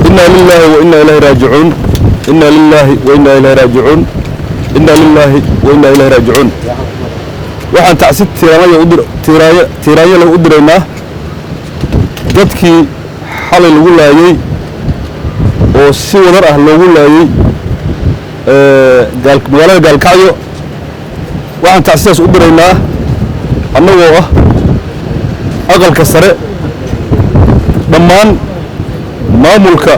Inaa lilaahi wa inaa ilayhi raajicuun. Inaa lilaahi wa inaa ilayhi raajicuun. Inaa lilaahi wa inaa ilayhi raajicuun. Waxaan tacsi tiiraanyo u dir tiiraanyo tiiraanyo leh u diraynaa dadkii xalay lagu laayey oo si wadar ah loogu laayey magaalada Gaalkacyo. Waxaan tacsidaas u diraynaa annagoo ah Aqalka Sare, dhammaan maamulka,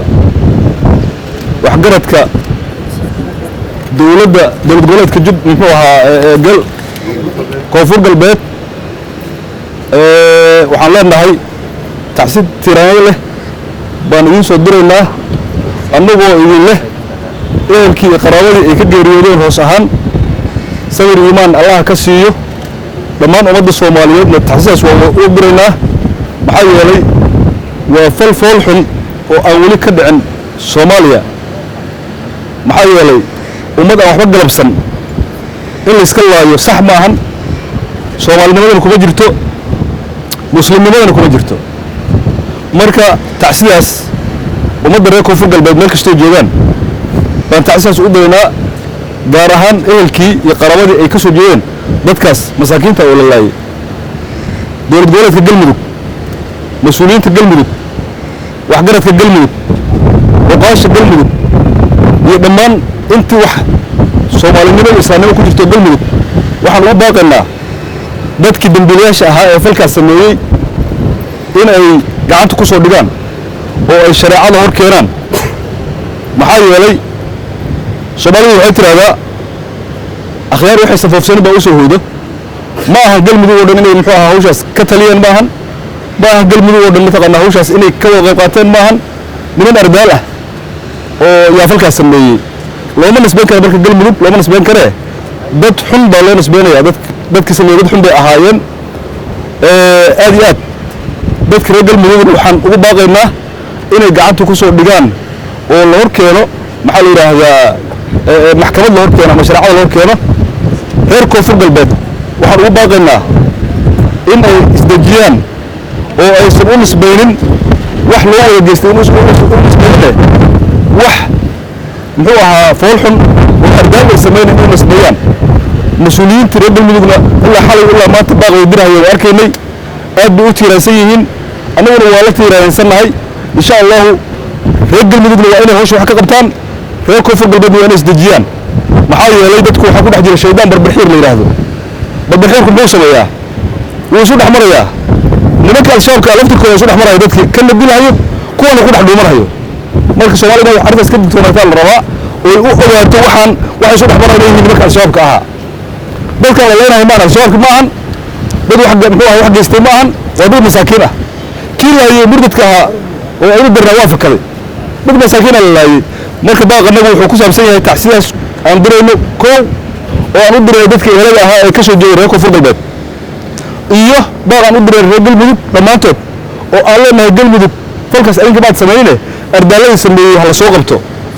waxgaradka dowladda, dowlad goboleedka Jub, muxuu ahaa, gal Koonfur Galbeed. Waxaan leenahay tacsi tiiraanyo leh baan idiin soo diraynaa, annagoo idin leh ehelkii iyo qaraabadii ay ka geeriyoodeen hoos ahaan sabir iimaan Allaha ka siiyo. Dhammaan ummadda Soomaaliyeedna tacsidaas waa u diraynaa, maxaa yeelay waa fal fool xun oo aan weli ka dhicin Soomaaliya. Maxaa yeelay ummad aan waxba galabsan in layska laayo sax maahan, soomaalinimadana kuma jirto, muslimnimadana kuma jirto. Marka tacsidaas ummadda reer Koonfur Galbeed meel kastoo joogaan baan tacsidaas u diraynaa, gaar ahaan ehelkii iyo qaraabadii ay ka soo jeedeen dadkaas masaakiinta oo la laayay. Dowlad goboleedka Galmudug, mas-uuliyiinta Galmudug, waxgaradka Galmudug, oqaasha Galmudug iyo dhammaan intii wax soomaalinimo iyo islaamnimo ku jirto Galmudug, waxaan ugu baaqaynaa dadkii dambiilayaasha ahaa ee falkaas sameeyey in ay gacanta ku soo dhigaan oo ay shareecada hor keenaan. Maxaa yeelay Soomaalidu waxay tidhahdaa, "Akhyaar waxay safoofsanin baa u soo hoydo." Ma aha Galmudug oo dhan inay, muxuu ahaa, hawshaas ka taliyeen maahan. Ma aha Galmudug oo dhan mataqaanaa hawshaas inay ka wada qayb qaateen maahan. Niman ardaal ah oo yaa falkaas sameeyey looma nisbeyn kara. Marka Galmudug looma nisbeyn karee, dad xun baa loo nisbeynaya. Dadkii sameeyey dad xun bay ahaayeen aad iyo aad. Dadka reer Galmudugna waxaan ugu baaqaynaa inay gacanta ku soo dhigaan oo la hor keeno, maxaa la yidhaahdaa, maxkamad la hor keeno ama shareecada la hor keeno. Reer Koonfur Galbeed waxaan ugu baaqaynaa in ay isdejiyaan oo aysan u nisbaynin wax loo wada geystay, in u nisbaynine wax, muxuu ahaa, fool xun oo ardaal ay samaynayn u nisbeeyaan. Mas-uuliyiinta reer Galmudugna ilaa xalay ilaa maanta baaq way dirahaya, waa arkaynay, aad bay u tiiraansan yihiin, annaguna waa la tiiraansannahay, insha Allahu. Reer Galmudugna waa inay hawsha wax ka qabtaan, reer Koonfur Galbeedna waa inay isdejiyaan. Maxaa yeelay dadku waxaa ku dhex jira shaydaan barbarxiir la yidhaahdo. Barbarxiirku muxuu sameeyaa? Wuu isu dhex marayaa. Nimanka Al-Shabaabka laftirkooda isu dhex maraya, dadkii kana dilahayo, kuwana ku dhex dhuumanayo. Marka Soomaalida wax arrintaas ka digtoonaataa la rabaa oo ay u ogaato waxaan waxay isu dhex maraya inay yihiin nimanka Al-Shabaabka ahaa. Dadkan la leenahay maahan Al-Shabaabka, ma ahan dad wax, muxuu ahaa, wax geystay ma ahan, waa dad masaakiin ah. Kii laayay murdadka ahaa oo aynu dirnaa waa fakaday, dad masaakiina la laayay. Marka baaqanagu wuxuu ku saabsan yahay tacsidaas aan dirayno kow oo aan u dirayno dadka ehelada ahaa ee ka soo jeeday reer Koonfur Galbeed, iyo baaq aan u dirayno reer Galmudug dhammaantood oo aan leenahay: Galmudug, falkaas adinka maad samaynine, ardaaladii sameeyey ha la soo qabto.